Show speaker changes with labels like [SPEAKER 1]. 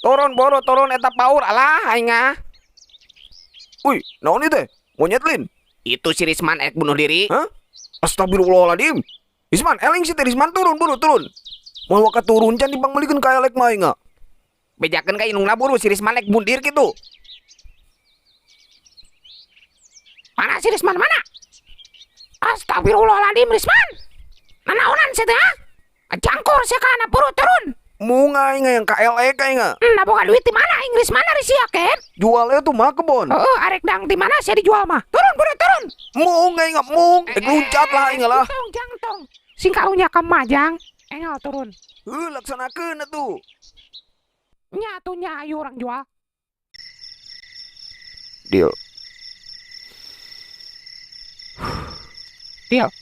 [SPEAKER 1] Turun buru turun eta paur alah aing ah.
[SPEAKER 2] Wih, naon ieu teh? Monyet lin.
[SPEAKER 1] Itu si Risman ek bunuh diri.
[SPEAKER 2] Hah? Astagfirullahaladzim. Risman, eling si teh Risman turun buru turun. Moal waka turun can dipangmeulikeun ka elek mah aing ah.
[SPEAKER 1] Bejakeun ka indungna buru si Risman ek bundir kitu. Mana si Risman mana? Astagfirullahaladzim Risman. Nanaonan sia teh ha? Jangkor sia kana buru turun.
[SPEAKER 2] Mung aing yang ka elek aing ah.
[SPEAKER 1] Nah boga duit di mana aing Risman ari sia ken?
[SPEAKER 2] Jual eta mah kebon.
[SPEAKER 1] Heeh, arek dang di mana sia dijual mah? Turun buru turun.
[SPEAKER 2] Mung aing ah, mung. Ek luncat lah aing lah.
[SPEAKER 1] Tong jang tong. Sing karunya ka majang, enggal turun.
[SPEAKER 2] Heuh, laksanakeun atuh.
[SPEAKER 1] Nya atuh nya ayo urang jual.
[SPEAKER 2] Deal.
[SPEAKER 1] Deal.